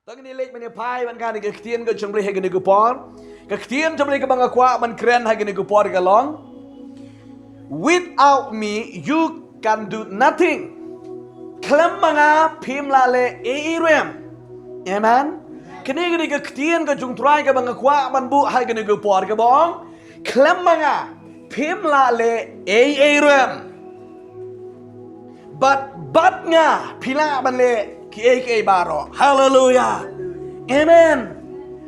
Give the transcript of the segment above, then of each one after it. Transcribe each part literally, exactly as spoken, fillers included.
Tang ni lek mane phai ban ka ni ka ktien ka jong Blei ha kane ka por. Ka ktien jong Blei kaba nga kwah ban kren ha kane ka por ka long: Without me, you can do nothing. Khlem ma nga phim lah leh ei ei ruh em. Amen. Kane kane ka ktien ka jong U Trai kaba nga kwah ban buh ha kane ka por kaba ong: Khlem ma nga phim lah leh ei ei ruh em. Bad bad nga phi lah ban leh kiei kiei baroh. Haleluya. Amen.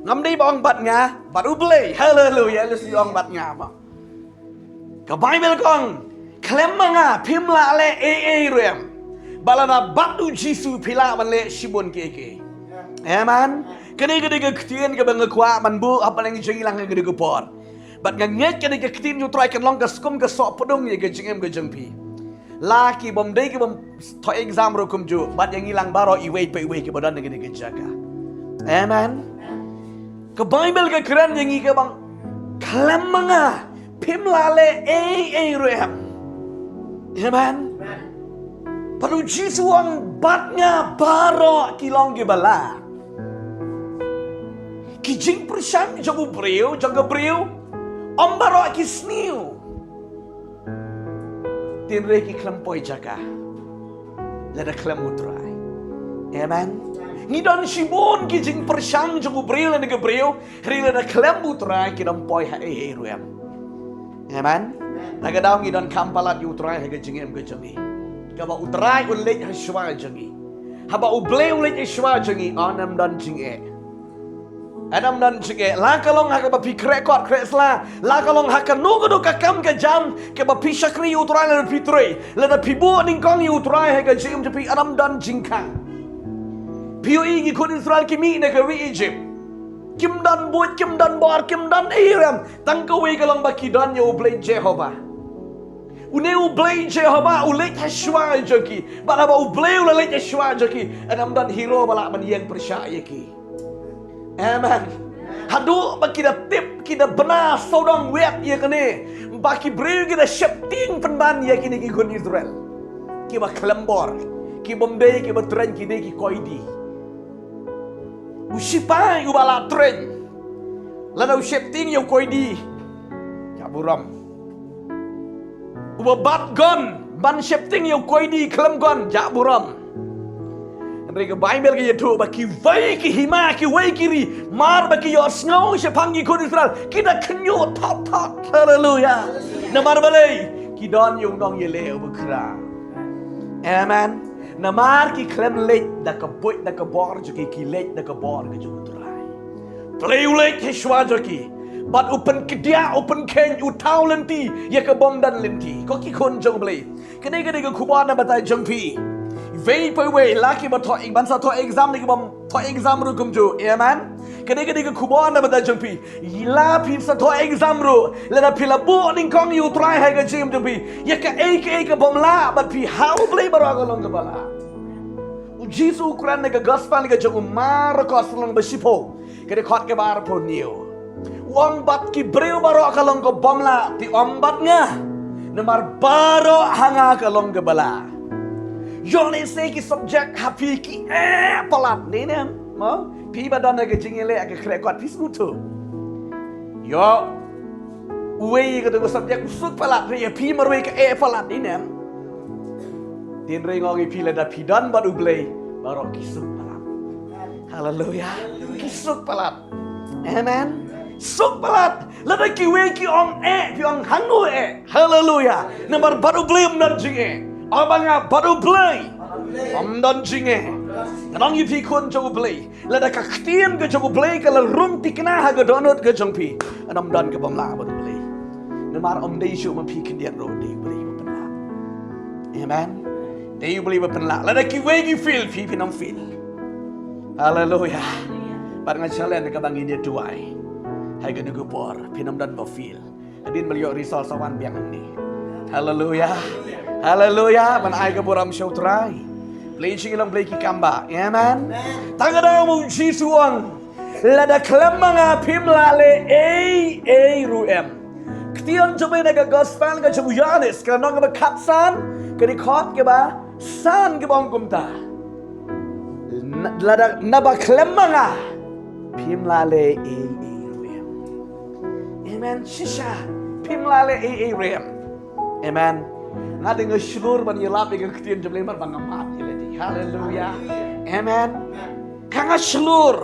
Ngam dei ba ong bad nga, bad U Blei. Haleluya. Lei shu ong bad nga ba. Ka Baibl ka ong: Khlem ma nga phim lah leh ei ei ruh em. Bad lada bad U Jisu phi lah ban leh shibun kiei kiei. Amen. Kane kane ka ktien kaba nga kwah ban buh hapdeng jong ngi lang ha kane ka por. Bad nga ngeit kane ka ktien U Trai kan long ka skum ka soh pdung ïa ka jingim ka jong phi. La ki bym dei ki bym thoh exam ruh kumjuh, bad ïa ngi lang baroh iwei pa iwei kiba don ha kane ka jaka. Amen. Ka Baibl ka kren ïa ngi kaba ong: Khlem ma nga phim lah leh ei ei ruh em. Amen. Bad U Jisu u ong bad nga baroh ki long kiba lah. Ki jingpyrshang jong u briew, jong ka briew, ym baroh ki sniew. Hynrei ki khlem poi jaka lada khlem U Trai. Amen. Ngi don shibun ki jingpyrshang jong u briew lane ka briew, hynrei lada khlem U Trai kim dei ban poi ha ei ei ruh em. Amen. Na ka daw ngi donkam palat ïa U Trai ha ka jingim ka jong ngi. Kaba U Trai un leit ha shuwa jong ngi. Haba U Blei u leit ha shuwa jong ngi, yn ym don jingeh. Yn ym don jingeh. La ka long ha kaba phi khreh kot khreh sla, la ka long ha kano kano ka kam ka jam kaba phi shakri ïa U Trai lane phi trei, lada phi buh nyngkong ïa U Trai ha ka jingim jong phi, yn ym don jingkhang. Phi ïohi ki khun Israel ki mih na ka ri Egypt. Kim don buit, kim don bor, kim don ei ei ruh em. Tang kawei ka long ba ki don ïa U Blei Jehobah. Une U Blei Jehobah u leit ha shuwa jong ki. Bad haba U Blei u la leit ha shuwa jong ki, yn ym don hero ba lah ban ïeng pyrshah ïa ki. Amen. Haduh ba ki da tip, ki da bna sawdong wet ïa kane, ba ki briew ki da sheptieng pynban ïa kine ki khun Israel. Kiba khlem bor, ki bym dei kiba train, ki dei ki koidi. U shipai uba la train, lada u sheptieng ïa u koidi, jah burom. Uba bat gun ban sheptieng ïa u koidi khlem gun, jah burom. Hynrei ka Baibl ka ïathuh ba kiwei ki hima, kiwei ki ri, mar ba ki ïohsngew shaphang ki khun Israel, ki da khñiuh thot thot. Haleluya. Namar balei? Ki don ïa u nongïaleh uba khraw. Amen. Namar ki khlem leit da ka buit da ka bor jong ki, ki leit da ka bor ka jong U Trai. Blei u leit ha shuwa jong ki. Bad u pynkdiah, u pynkheiñ, u thaw lynti ïa ka bym don lynti. Ko ki khun jong U Blei, kane ka dei ka khubor na bynta jong phi. Iwei pa iwei, la kiba thoh, ban sa thoh exam ne ki bym thoh exam ruh kumjuh. Amen. Kane ka dei ka khubor na bynta jong phi. La phi sa thoh exam ruh, lada phi la buh nyngkong ïa U Trai ha ka jingim jong phi, ïa kaei kaei ka bym lah bad phi, ha U Blei baroh ka long kaba lah. U Jisu u kren na ka gospel ka jong u Markos lynnong ba shiphew, ka dkhot kaba arphew hynñiew. U ong bad ki briew baroh ka long ka bym lah, te ym bad nga. Namar baroh ha nga ka long kaba lah. Ïoh lehse ki subject ha phi ki eh palat ne em. Mo, phi ba don ha ka jingïaleh ha ka khreh kot phi sngewthuh. Ïoh uwei kato ka subject u suk palat, hynrei ïa phi marwei ka eh palat ne em. Hynrei nga ong ïa phi lada phi don bad U Blei, baroh ki suk palat. Haleluya. Ki suk palat. Amen. Suk palat. Lada kiwei ki ong eh, phi ong hangno eh. Haleluya. Namar bad U Blei ym don jingeh. Ong ba nga bad U Blei ym don jingeh. Nga ong ïa phi khun jong U Blei, lada ka ktien ka jong U Blei ka la rung thikna ha ka dohnud ka jong phi, yn ym don ka bym lah bad U Blei. Namar ym dei shuh ma phi khyndiat ruh, dei U Blei ba pynlah. Amen. Dei U Blei ba pynlah. Lada kiwei ki fail, phi phin ym fail. Haleluya. Bad nga challenge kaba ngin ïa duwai ha kane ka por, phin ym don ba fail. Hadien ba la ïoh result sa wan biang hangne. Haleluya. Haleluya. Ban ai ka burom sha U Trai. Blei jong ngi long Blei ki kam ba. Amen. Tang ka daw ba U Jisu u ong, lada khlem ma nga phim lah leh ei ei ruh em. Ktien jong U Blei na ka gospel ka jong u Ïoannis, ka lynnong kaba khatsan, ka dkhot kaba san kaba ong kumta. Lada naba khlem ma nga, phim lah leh ei ei ruh em. Amen. Shisha, phim lah leh ei ei ruh em. Amen. Nga dang shlur ban ïalap ïa ka ktien jong U Blei namar ba nga mad ïa lade. Haleluya. Amen. Ka nga shlur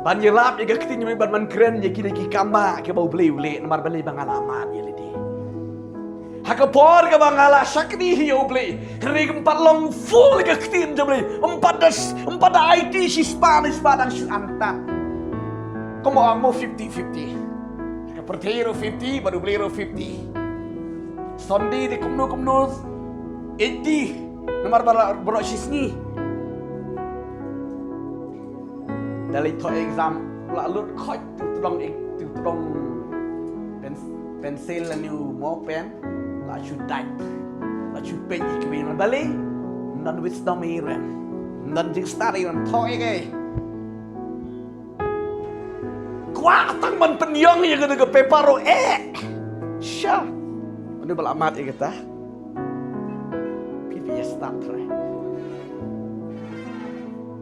ban ïalap ïa ka ktien jong U Blei, ban ban kren ïa kine ki kam ba kiba U Blei u leh namar balei? Ba nga la mad ïa lade. Ha ka por kaba nga la shakri hi ïa U Blei, hynrei kam pat long full ïa ka ktien jong U Blei. Ym pat da, ym pat da aiti shispah ne shispah, dang shu antap. Kumba ong mo, fifty fifty. Ka pyrthei ruh fifty, bad U Blei ruh fifty. Sunday dei kumno kumno, eighty. Namar ba la baroh shi sngi. Da leit thoh exam, la lut khoit tu tdong, tu tdong pen-, pensil lane u mo pen, la shu dait, la shu peit ïa kiwei. Namar balei? Ym don wisdom ei ruh em. Ym don jingstad ei ruh em, thoh ïa kaei? Kwah tang ban pynïong ïa kane ka paper ruh eh. Sha. Mano ba la mad ïa kata? Phi phi ïa stad trai.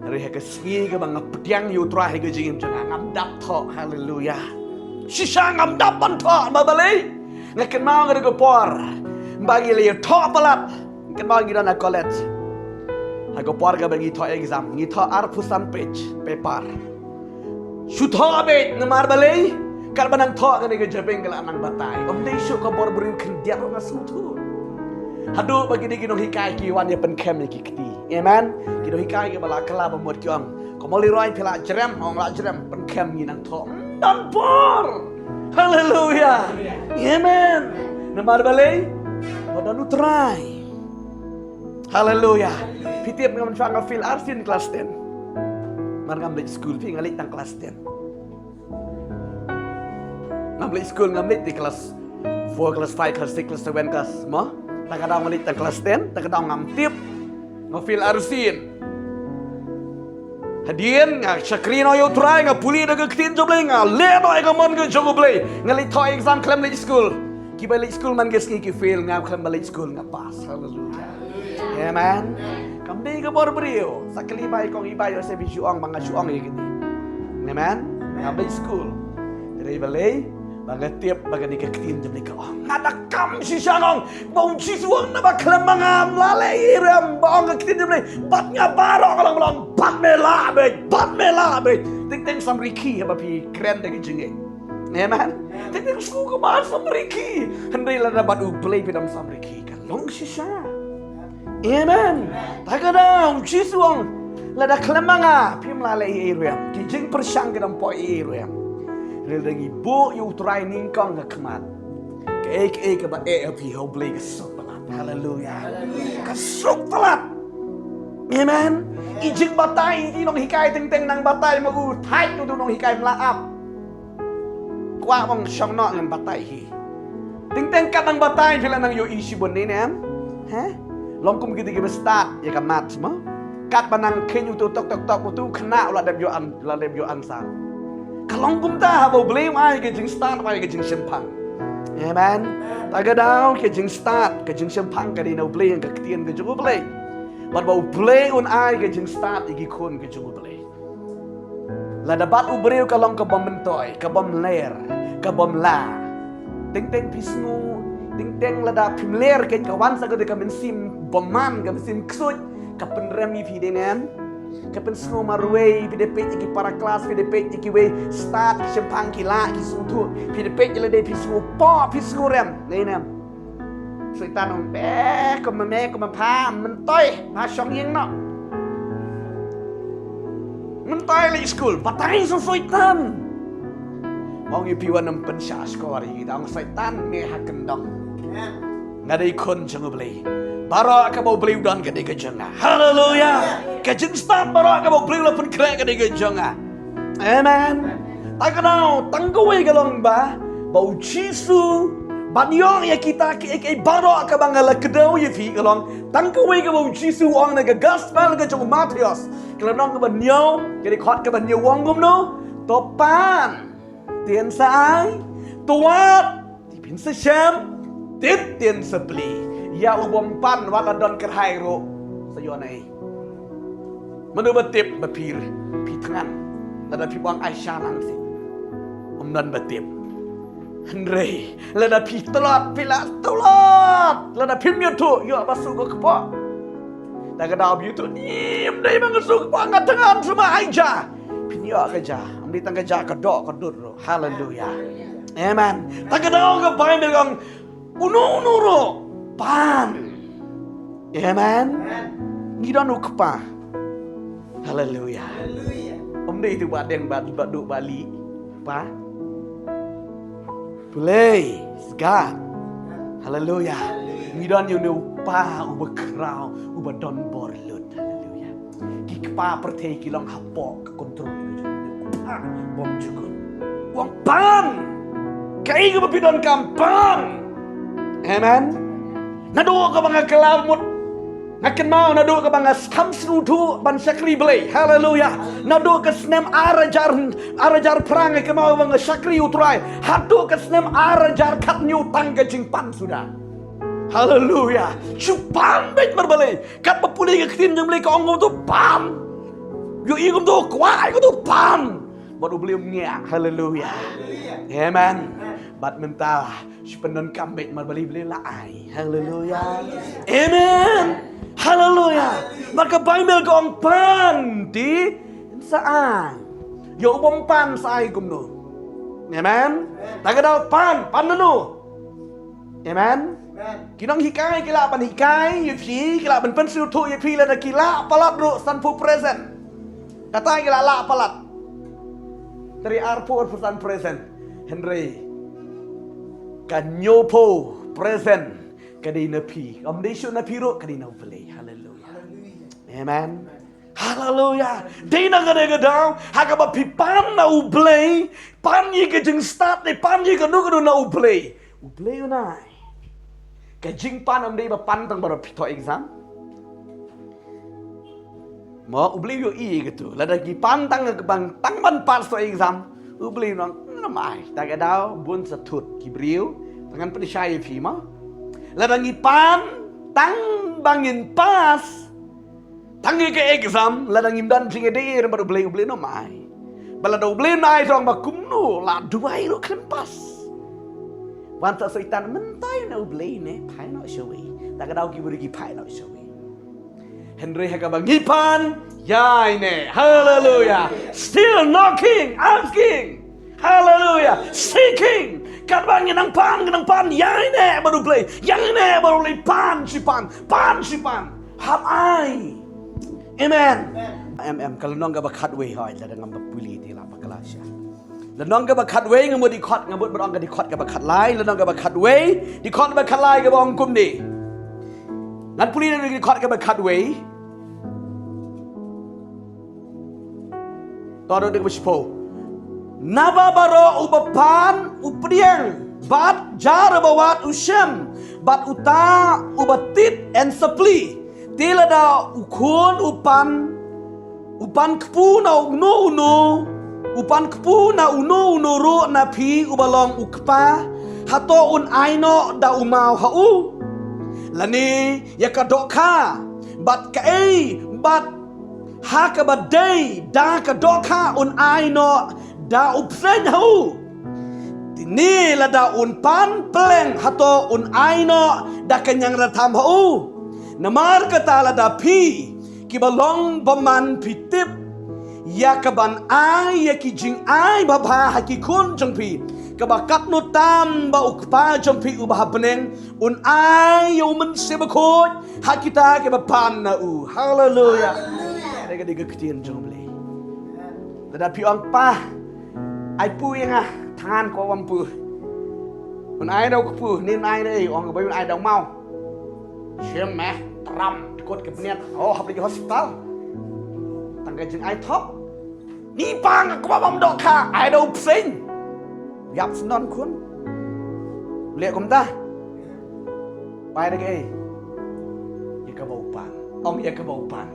Hynrei ha ka sngi kaba nga pdiang ïa U Trai ha ka jingim jong nga, ngam dap thoh. Haleluya. Shisha ngam dap ban thoh, namar balei? Nga kynmaw ha kane ka por ba ngi la ïa thoh palat. Nga kynmaw ngi don ha college. Ha ka por kaba ngi thoh exam, ngi thoh arphew san page paper. Shu thoh beit, namar balei? Katba nang thoh kane ka jabieng ka la nang batai. Ym dei shuh ka bor briew khyndiat ruh nga sngewthuh. Haduh ba kine ki nonghikai ki wan ïa pynkhem ïa ki kti. Amen. Ki nonghikai kiba la kylla ba mut ki ong, "Ko Molly Roy, phi la jrem?" Ong, "La jrem." "Pynkhem, ngi nang thoh." Ym don por. Haleluya. Amen. Namar balei? Ba don U Trai. Haleluya. Phi tip nga mynshwa nga fail arsien klas ten. Namar ngam leit skul, phi, nga leit tang klas ten. Ngam leit skul, ngam leit te klas four, klas five, klas six, klas seven, klas, mo? Tang ka daw nga leit tang klas ten, tang ka daw ngam tip. Nga fail arsien. Hadien nga shakri noh ïa U Trai, nga pule da ka ktien jong U Blei, nga leh noh ïa ka mon ka jong U Blei. Nga leit thoh exam khlem leit skul. Kiba leit skul man ka sngi ki fail, nga khlem ba leit skul nga pass. Haleluya. Amen. Kam dei ka bor briew. Sa kali ba i kong i ba ïoh, sa phi shu ong ba nga shu ong ïa kine. Amen. Kam leit skul. Hynrei balei? Ba nga tip ba kane ka ktien jong U Blei ka ong. Nga da kam shisha nga ong ba U Jisu u ong, naba khlem ma nga ym lah leh ei ruh em, ba ong ka ktien jong U Blei. Bad nga baroh ka long, long, bad me lah beit, bad me lah beit. Teng teng samrkhie haba phi kren da ka jingngeit. Amen. Teng teng shu ka bad samrkhie. Hynrei lada bad U Blei phi dang samrkhie, ka long shisha. Amen. Ta ka daw U Jisu u ong, lada khlem ma nga phim lah leh ei ei ruh em. Ki jingpyrshang ki dang poi ei ei ruh em. Hynrei lada ngi buh ïa U Trai nyngkong ha khmat, kaei kaei kaba eh ha phi, ha U Blei ka suk palat. Haleluya. Ka suk palat. Amen. Ki jingbatai, ki nonghikai teng teng nang batai ma u thait, u nonghikai ym lah ap. Kwah ban shong noh ngan batai hi. Teng teng kat nang batai phi la nang ïohi shibun, ne em? He? Long kum kito kiba stad ïa ka maths mo. Katba nang kheiñ uto tok tok tok, uto u khynnah u la dep ïoh an-, la dep ïoh answer. Ka long kumta, haba U Blei u ai ka jingstad, u ai ka jingshemphang. Amen. Ta ka daw ka jingstad, ka jingshemphang ka dei na U Blei, ka ktien ka jong U Blei. Bad ba U Blei un ai ka jingstad ïa ki khun ka jong U Blei. Lada bad u briew ka long kaba myntoi, kaba mler, kaba mla. Teng teng phi sngew, teng teng lada phim ler kein, ka wan sa kata ka mynsiem bymman, ka mynsiem ksuid, ka pynrem ïa phi, dei ne em? Ka pynsngew marwei, phi da peit ïa ki para klas, phi da peit ïa kiwei stad, ki shemphang, ki lah, ki sngewthuh. Phi da peit ïa lade, phi sngew pop, phi sngew rem, dei ne em? Soitan ong, "Be, ko ma me, ko ma pha, myntoi, pha shong ïing noh. Myntoi leit skul, batai sa Soitan." Ong ïa phi, wat nym pynshah shkor ïa ki, da ong Soitan me ha kyndong. Nga dei khun jong U Blei. Baroh kaba U Blei u don ka dei ka jong nga. Haleluya. Ka jingstad baroh kaba U Blei u la pynkhreh ka dei ka jong nga. Amen. Ta ka daw, tang kawei ka long ba, ba U Jisu, ban ïoh ïa kita kiei kiei baroh kaba nga la kdew ïa phi ka long, tang kawei kaba U Jisu u ong na ka gospel ka jong u Mathaios, ka lynnong kaba hynñiew, ka dkhot kaba hynñiew u ong kumno, to pan, tien sa ai, to wad, te phin sa shem, tip, tien sa plie. Ïa u bym pan wat la don kyrhai ruh, sa ïoh na ei. Mano ba tip ba phi, phi thngan? Lada phi bang ai sha lang si. Ym don ba tip. Hynrei lada phi tlot, phi la tlot, lada phim ïathuh, ïoh ba shu kpoh. Ta ka daw ba ïathuh, ym dei ba nga shu kpoh, nga thngan shuh ma ai ja. Phin ïoh ka ja. Ym dei tang ka ja, ka doh ka dur ruh. Haleluya. Amen. Ta ka daw ka Baibl ka ong, uno uno ruh pan. Amen. Ngi don u kpa. Haleluya. Ym dei tu ba deng ba, ba duk ba li. Pa. Praise God. Haleluya. Ngi don ïa une u pa uba khraw, uba don bor lut. Haleluya. Ki kpa pyrthei ki long hapoh ka kontrol ïa u kpa bymjukut. U ong pan. Kaei kaba phi donkam, pan. Amen. Naduh kaba nga kylla mut, nga kynmaw naduh kaba nga skhem sngewthuh ban shakri Blei. Haleluya. Naduh ka snem ar hajar, ar hajar phra nga kynmaw ba nga shakri U Trai. Haduh ka snem ar hajar khathynñiew tang ka jingpan suda. Haleluya. Shu pan beit marbalei. Katba pule ka ktien jong U Blei ka ong kumto, pan. Ïohi kumto, kwah kumto, pan. Bad U Blei um ngiah. Haleluya. Amen. Bad mynta shu pyndonkam beit marbalei, balei la ai. Haleluya. Amen. Haleluya. Bad ka Baibl ka ong pan te sa ai. Ïa u bym pan sa ai kumno? Amen. Ta ka daw pan, pan nano? Amen. Ki nonghikai ki lah ban hikai ïa phi, ki lah ban pynsngewthuh ïa phi lada ki lah palat ruh sanphew percent. Kata ki lah lah palat. Three, arphew percent present. Hynrei ka hynñiewphew percent ka dei na phi. Kam dei shuh na phi ruh, ka dei na U Blei. Haleluya. Amen. Haleluya. Dei na kane ka daw, ha kaba phi pan na U Blei, pan ïa ka jingstad, dei pan ïa kano kano na U Blei. U Blei u nai. Ka jingpan ym dei ba pan tang baroh phi thoh exam. Mo, U Blei u ïohi ïa katu. Lada ngi pan tang ka bang, tang ban pass thoh exam, U Blei u ong, ngam ai. Ta ka daw bun sa thut ki briew, tang ngan pynshai ïa phi mo. Lada ngi pan tang ba ngin pass tang ïa ka exam, lada ngim don jingïadei bad U Blei, U Blei um ai. Ba lada U Blei um ai, tang ba kumno la duwai ruh khlem pass. Wan sa Soitan, mynta na U Blei ne phai noh shawei. Ta ka daw ki briew ki phai noh shawei. Hynrei ha kaba ngi pan, ïaineh. Haleluya. Still knocking, asking. Haleluya. Seeking. Katba ngi nang pan, ngi nang pan, ïaineh bad U Blei. Ïaineh bad U Blei, pan shi pan, pan shi pan. Hap ai. Amen. Em, em, ka lynnong kaba khatwei, hoi, lada ngam ba pule te lah ba kala sha. Lynnong kaba khatwei, nga mut dkhot, nga mut ba ong ka dkhot kaba khatlai, lynnong kaba khatwei, dkhot kaba khatlai kaba ong kumne. Ngan pule na dkhot kaba khatwei. To dkhot kaba shiphew. Naba baroh uba pan u pdiang, bad jar uba wad u shem, bad uta uba tit yn sa plie. Te lada u khun u pan, u pan kpu na uno uno, u pan kpu na uno uno ruh na phi uba long u kpa, hato un ai noh da u maw ha u? Lane ïa ka dohkha, bad kaei, bad ha kaba dei da ka dohkha un ai noh da u bseiñ ha u? Te ne lada un pan pylleng, hato un ai noh da ka ñiangrathem ha u? Namar kata lada phi kiba long bymman phi tip ïa kaban ai ïa ki jingai babha ha ki khun jong phi, kaba katno tam ba u Kpa jong phi uba ha bneng un ai ïa U Mynsiem Bakhuid ha kita kiba pan na u. Haleluya. Haleluya. Ka dei ka ktien jong U Blei. Lada phi ong, Pa, ai kpu ïa nga, tang ngan kwah wan kpu. Un ai da u kpu, ne un ai da ei, ong ka ba un ai da u maw. Shim eh, tram, dkut ka bniat. Oh, hap leit hospital. Tang ka jingai thok. Ni pa nga kwah ban dohkha, ai da u bseiñ. Ïap sngewdon khun. Leh kumta. Pai da kaei? Ïa kaba u pan. Ong ïa kaba u pan.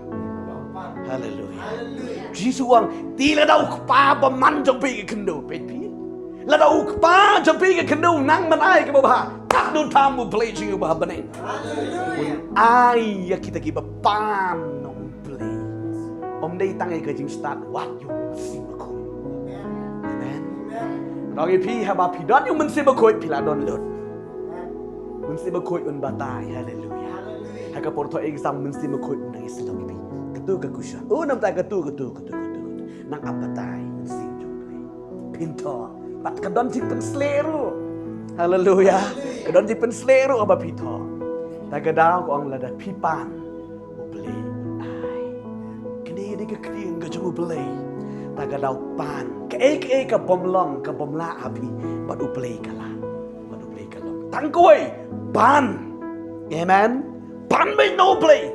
Haleluya. Jisu u ong, te lada u Kpa bymman jong phi ka khyndew, peit phi. Lada u Kpa jong phi ka khyndew u nang ban ai kaba bha, katno tam U Blei jong ngi uba ha bneng. Un ai ïa kita kiba pan na U Blei. Ym dei tang ïa ka jingstad, wad ïa u Mynsiem Bakhuid. Amen. Nga ong ïa phi, haba phi don ïa u Mynsiem Bakhuid, phi la don lut. Mynsiem Bakhuid un batai. Haleluya. Ha ka por thoh exam, Mynsiem Bakhuid un nang ïasyllok ïa phi. Katu ka question. Oh, namar katu, katu, katu, katu, katu. Nang ap batai Mynsiem jong U Blei. Phin thoh. Bad ka don jingpynshlur ruh. Haleluya. Ka don jingpynshlur ruh haba phi thoh. Ta ka daw ka ong, lada phi pan, U Blei un ai. Kane dei ka ktien ka jong U Blei. Ta ka daw pan. Kaei kaei ka bym long, ka bym lah ha phi, bad U Blei ka lah. Bad U Blei ka long. Tang kawei, pan. Amen. Pan beit na U Blei.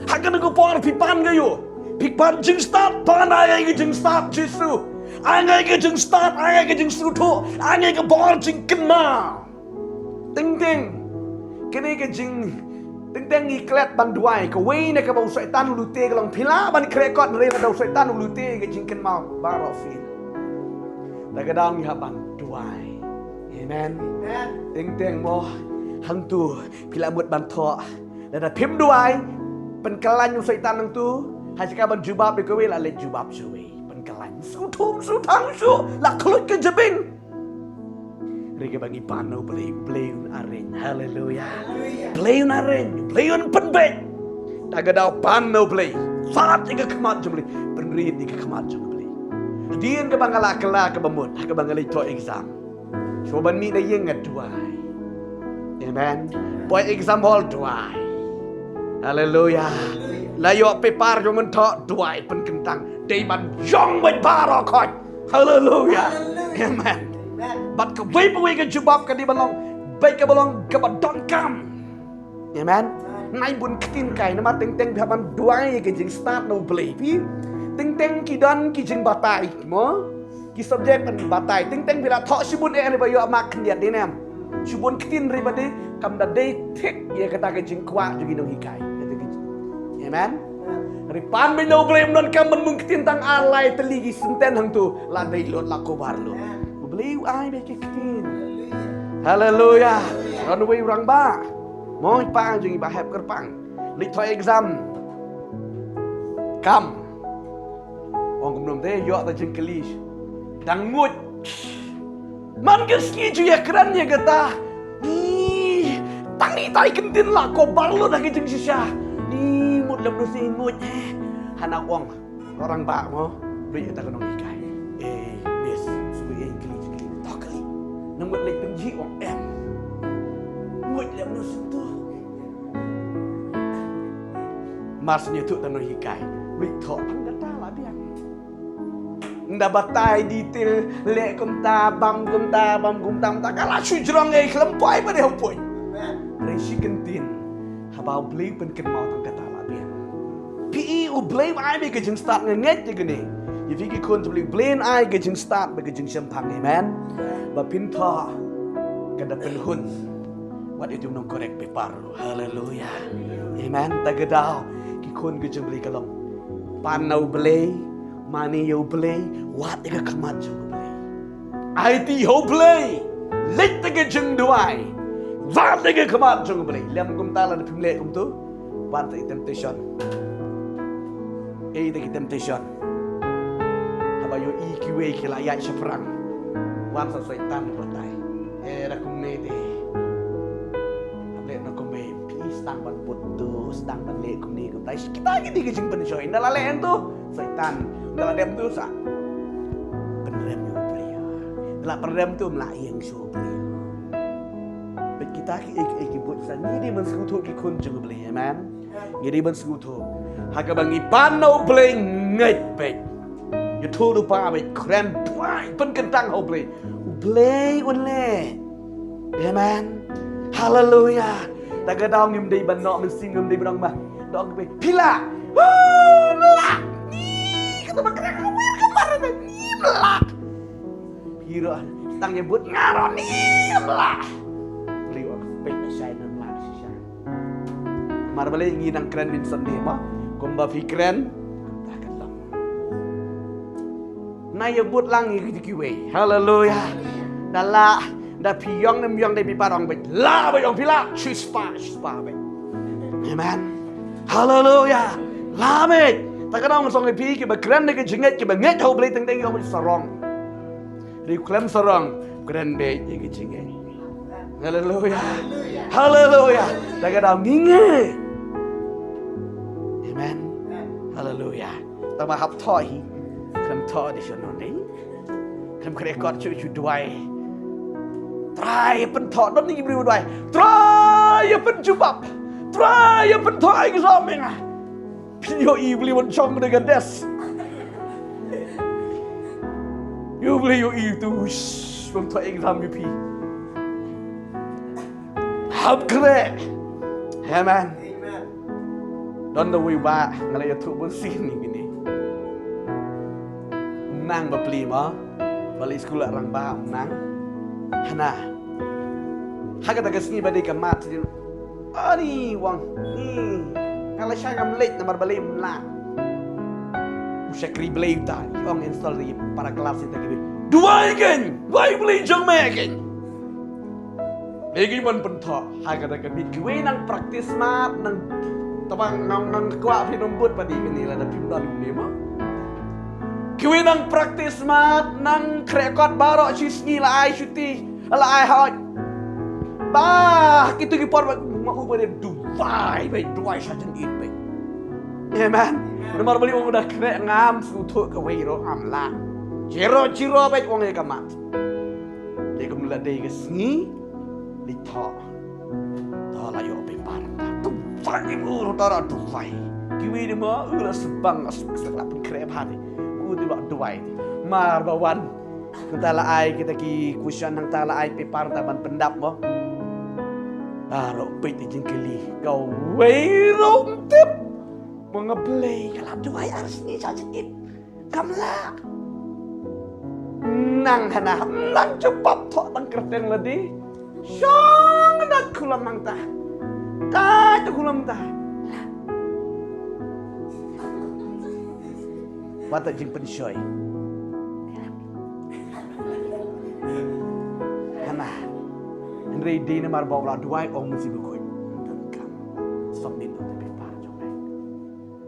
Ha kane ka por phi pan ka ïa u. Phi pan jingstad, pan ai ka jingstad Jisu. Ai ka jingstad, ai ka jingsngewthuh, ai ka bor jingkynmaw. Teng teng. Kane ka jing, teng teng ngi klet ban duwai. Kawei na kaba u Soitan u lute ka long, phi lah ban khreh kot hynrei lada u Soitan u lute ka jingkynmaw baroh phi. Ta ka daw ngi hap ban duwai. Amen. Amen. Teng teng mo, hangtu phi lah mut ban thoh. Lada phim duwai, pynkylla u Soitan hangtu. Ha jaka ban jubab ïa kawei, la leit jubab sha uwei. Pynkylla. Shu thum, shu thang, shu la khluit ka jabieng. Hynrei kaba ngi pan na U Blei, U Blei un areng. Haleluya. Haleluya. Blei un areng, Blei un pynbeit. Ta ka daw pan na U Blei. Wad ïa ka khmat jong U Blei. Pynrit ïa ka khmat jong U Blei. Hadien kaba nga la kylla kaba mut, ha kaba nga leit thoh exam, shuwa ban mih na ïing nga duwai. Amen. Poi exam hall duwai. Haleluya. La ïoh paper jong mynthoh, duwai pynkyntang. Dei ban jong beit baroh khoit. Haleluya. Haleluya. Amen. Amen. Bad kawei pa kawei ka jubab ka dei ban long, beit kaba long kaba donkam. Amen. Nai bun ktien kai, namar teng teng phi hap ban duwai ïa ka jingstad na U Blei. Phi, teng teng ki don ki jingbatai mo. Ki subject kan batai. Teng teng phi la thoh shibun eh hynrei ba ïoh mark khyndiat, dei ne em? Shibun ktien hynrei ba dei, kam da dei thik ïa kata ka jingkwah jong ki nonghikai. Kata ka jing-, amen. Hynrei pan beit na U Blei, ym donkam ban bun ktien, tang ar lai tylli ki sentence hangtu, la dei lut, la cover lut. U Blei u ai beit ki ktien. Haleluya. Don uwei u rangbah. Mo, i pa jong i, Bah Hep Kyrpang. Leit thoh exam. Kam. Ong kumno te, ïoh ta jingkylli. Dang nguid. Man ka sngi ju ïakren ïa kata. Ih, tang i tai kyntien la cover lut ha ka jingshisha. Ih, mut lem nu sngi nguid. Hana ong. Ka rangbah mo, bri ïa ta ka nonghikai. Eh, miss, sngewbha ïa kylli, kylli. To kylli. Nang mut leit pynjih, ong em. Nguid lem nu sngi tu. Mar sngewthuh ta nonghikai. Bri thoh tang kata la biang. Nda batai detail, leh kumta, bam kumta, bam kumta, kumta. Ka la shu jrong, eh, khlem poi ba dei hapoi. Hynrei shi kyntien. Haba U Blei pynkynmaw tang kata la biang. Phi i U Blei u ai beit ka jingstad, nga ngeit ïa kane. Ïa phi ki khun U Blei, U Blei un ai ka jingstad bad ka jingshemphang, amen. Ba phin thoh ka da pynhun. Wat ïa u nongcorrect paper. Haleluya. Amen. Ta ka daw ki khun ka jong U Blei ka long. Pan na U Blei, mane ïa U Blei, wad ïa ka khmat jong U Blei. Aiti ha U Blei. Leit da ka jingduwai. Wad da ka khmat jong U Blei. Lem kumta lada phim leh kumtu. Wan sa i temptation. Ei da ki temptation. Haba ïohi kiwei ki la ïaid shaphrang. Wan sa Soitan batai. Eh, da kumne te. Hap leh na kumne. Phi sdang ban bud tu, sdang ban leh kumne kumtai. Kita ki dei ki jingpynshoi. Nda la leh hangtu. Soitan. Nda la dem tu sa. Pynrem ïa u briew. Nda la pynrem tu, ym lah ïeng shuh u briew. Bad kita ki, eh, eh, ki bud sa, ngi dei ban sngewthuh ki khun jong U Blei, amen. Ngi dei ban sngewthuh. Ha kaba ngi pan na U Blei, ngeit beit. Ïathuh lypa beit, kren duwai, pynkyntang ha U Blei. U Blei un leh. Amen. Haleluya. Ta ka daw ngim dei ban noh mynsiem, ngim dei ban ong ba. Dok beit. Phi lah. Ym lah. Ni kata ba kren ka wir ka mar ba. Ym lah. Phi ruh tang ïa bud nga ruh ni ym lah. Phi ruh peit na shai na mlak shisha. Mar balei ngi nang kren Vincent Day mo? Kumba phi kren. Ta ka long. Na ïa bud lang ïa ki kiwei. Haleluya. Da lah, da phi ïong ne ym ïong dei phi pat ong beit. Lah beit ong phi lah. Shispa, shispa beit. Amen. Haleluya. Lah beit. Ta ka daw nga ong ïa phi, kiba kren da ka jingngeit, kiba ngeit ha U Blei teng teng, ïoh sarong. Hynrei khlem sarong, kren beit da ka jingngeit. Haleluya. Haleluya. Ta ka daw ngi ngeit. Amen. Haleluya. Tang ba hap thoh hi. Khlem thoh dei shano dei. Khlem khreh kot shuh shuh duwai. Trai pynthoh, don ïa ki briew duwai. Trai ïa pynjubab. Trai ïa pynthoh exam ïa nga. Phi ïohi U Blei wan shong da ka desk. Ïohi U Blei, ïohi tu. Shh, pynthoh exam ïa phi. Hap khreh. Amen. Don da uwei u bah nga la ïathuh bun sien ïa kine. Nang ba plie ma, ba leit skul la rangbah, nang. Hana. Ha kata ka sngi ba dei ka mat, ani u ong. Ni. Nga la shah ngam leit namar balei ym lah. U shakri Blei uta, u ong install ïa para klas ïa kita kiba duwai kein, duwai Blei jong me kein. Lei ki ban pynthoh ha kata ka miet, kiwei nang practice mat, nang, tang ba nang, nang kwah phi nang bud pat ïa kine lada phim don ïa une ma. Kiwei nang practice mat, nang khreh kot baroh shi sngi, la ai shuti, la ai holiday. Ba kito ki por ba ma u ba dei duwai, ba duwai sha jingit ba. Amen. Namar balei? U ong da khreh, ngam sngewthuh kawei ruh, ngam lah. Zero zero ba, u ong ïa ka mat. Dei kumno la dei ka sngi, dei thoh. Thoh la ïoh paper. Duwai, u ruh tara duwai. Kiwei de ma u la sbang, la sbang, la pynkhreh bha de. U dei ba duwai de. Mar ba wan. Nangta la ai kita ki question, nangta la ai paper, nangta ban pyndap mo. Baroh peit ïa jingkylli. Kawei ruh ym tip. Mo nga Blei, nga la duwai ar sngi sha jingit. Kam lah. Nang hana, nang jubab thoh tang kyrteng lade. Shong na khulom nangta. Tai ta khulom ta. Wat ta jingpynshoi. Hana. Hynrei dei namar ba u la duwai, ong mynsiem bakhuid. Donkam. Submit ïa u paper jong me.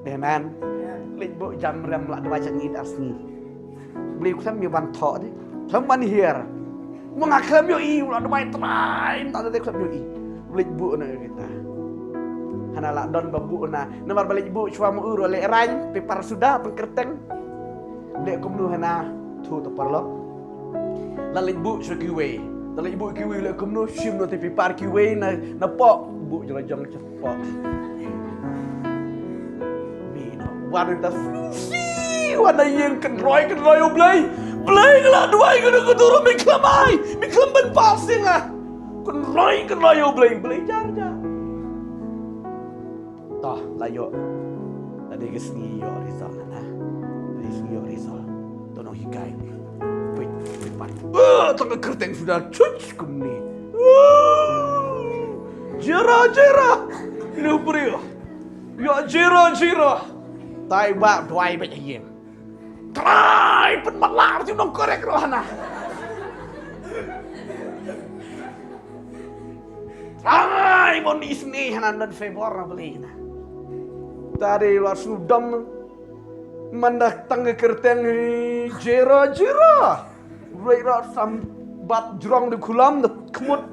Amen. Leit buh jam rem la duwai sha ngi ar sngi. Blei khlem ïa ban thoh de. Khlem ban hiar. Mo nga khlem ïohi, u la duwai trai, mynta de khlem ïohi. Leit buh na kita. Hana la don ba buh na. Namar ba leit buh shuwa mo u ruh leh rain, paper suda, tang kyrteng. Leh kumno hana, thu to paralok. La leit buh sha kiwei. La leit buh kiwei, leh kumno, shim noh te paper kiwei na, na poh, buh jong la jong. Pok. Mino. Wan da si, wan da ïeng kynroi, kynroi, U Blei. Blei, nga la duwai, nga da ka dur, mi khlem ai, mi khlem ban pass ïa nga. Kynroi, kynroi, U Blei, Blei jar jar. Toh, la ïoh. La dei ka sngi ïoh result na, na. La dei sngi ïoh result. To nonghikai. Peit, peit pat. Wah, tang ka kyrteng suda chuch kumne. Wah. Zero, zero. Ino briew. Ïoh zero, zero. Tai ba duwai ba ïeng. Trai pynmatlah, ti nong korek roh hana. Trai mon isni hana, don favor na Blei na. Tadi la sudam. Manda tang ka kyrteng hi, zero, zero. Rei rot sam bat jrong de khulom de khmut.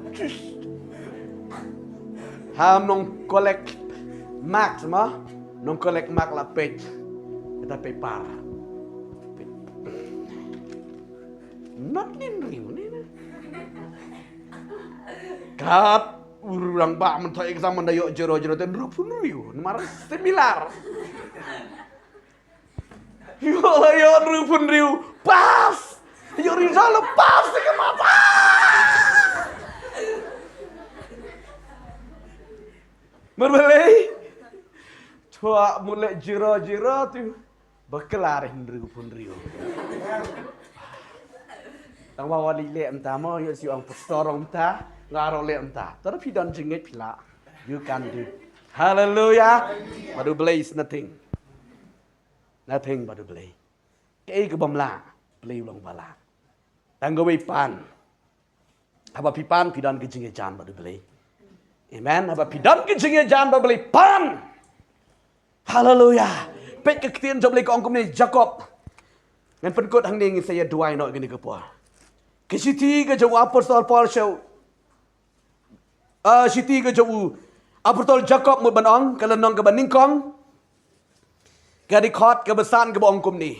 Ham nong collect mark ma. Nong collect mark la peit. Kita paper. Not nin riu ni na. Kat u rangbah mynta exam manda ïoh zero zero te hynriewphew hynriew. Namar similar. Ïoh la ïoh hynriewphew hynriew. Pass. Ïoh result pass ka mata. Mar balei? Chwa mut leh zero zero tu. Bakla re hynriewphew hynriew. Tang ba wat leh mynta mo, ïoh shu ong pastor ong mynta, nga ruh leh mynta. Tara phi don jingngeit phi lah. You can do. Hallelujah. Bad U Blei is nothing. Nothing bad U Blei. Kaei ka bym lah, Blei u long ba lah. Tang kawei pan. Haba phi pan, phi don ka jingïajan bad U Blei. Amen. Haba phi don ka jingïajan bad U Blei, pan. Haleluya. Peit ka ktien jong U Blei ka ong kumne, Jakob. Ngan pynkut hangne, ngin sa ïa duwai noh kane ka por. Ka shithi ka jong u apostol Paul sha u, ah, shithi ka jong u apostol Jakob mut ban ong, ka lynnong kaba nyngkong, ka dkhot kaba san kaba ong kumne.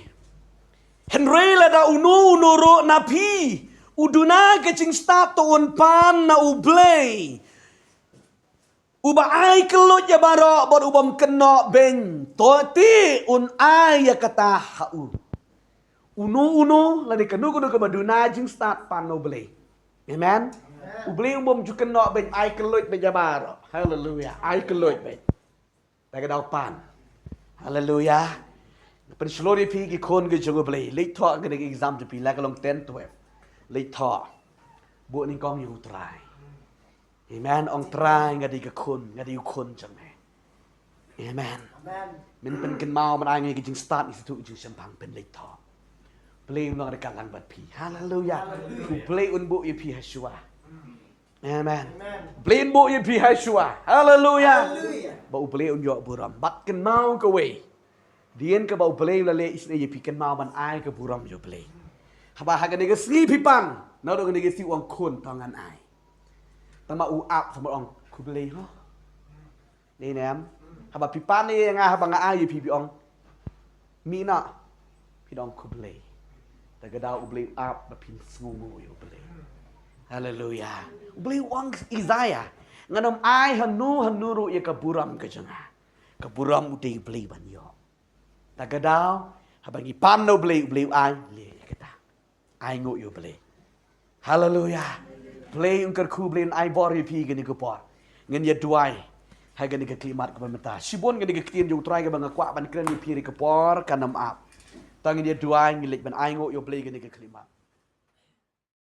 Hynrei lada uno uno ruh na phi u duna ka jingstad, to un pan na U Blei uba ai kylluid ïa baroh bad u bym kynnoh beiñ, to te un ai ïa kata ha u. Uno uno lane kano kano kaba duna jingstad, pan na U Blei. Amen. U Blei um bym ju kynnoh beiñ, ai kylluid beiñ ïa baroh. Haleluya. Ai kylluid beiñ. Te ka daw pan. Haleluya. Pynshlur ïa phi ki khun ki jong U Blei. Leit thoh kane ka exam jong phi, la ka long ten, twelve. Leit thoh. Buh nyngkong ïa U Trai. Amen. Ong, Trai, nga dei ka khun, nga dei u khun jong me. Amen. Amen. Men pynkynmaw ban ai ïa ka jingstad, ïa ka jingshemphang, pynleit thoh. Blei un long ryngkat lang bad phi. Haleluya. Haleluya. U Blei un buh ïa phi ha shuwa. Amen. Amen. Blei un buh ïa phi ha shuwa. Haleluya. Haleluya. Ba U Blei un ïoh burom. Bad kynmaw kawei. Dien kaba U Blei u la leh isynei ïa phi, kynmaw ban ai ka burom ïa U Blei. Haba ha kane ka sngi phi pan, naduh kane ka sngi u ong, khun, to ngan ai. Tangba u ap, tangba ong, khublei ho. Dei ne em? Haba phi pan ïa nga, haba nga ai ïa phi, phi ong, mih noh. Phi ong, khublei. Te ka daw U Blei u ap ba phin sngewnguh ïa U Blei. Haleluya. U Blei u ong, Isaiah, ngan ym ai hano hano ruh ïa ka burom ka jong nga. Ka burom u dei U Blei ban ïoh. Te ka daw haba ngi pan na U Blei, U Blei u ai, leh ïa kata. Ai nguh ïa U Blei. Haleluya. Blei un kyrkhu, Blei un ai bor ïa phi kane ka por. Ngin ïa duwai ha kane ka khyllipmat kaba mynta. Shibun kane ka ktien jong U Trai kaba nga kwah ban kren ïa phi ha kane ka por kan ym ap. Te ngin ïa duwai, ngin leit ban ai nguh ïa U Blei kane ka khyllipmat.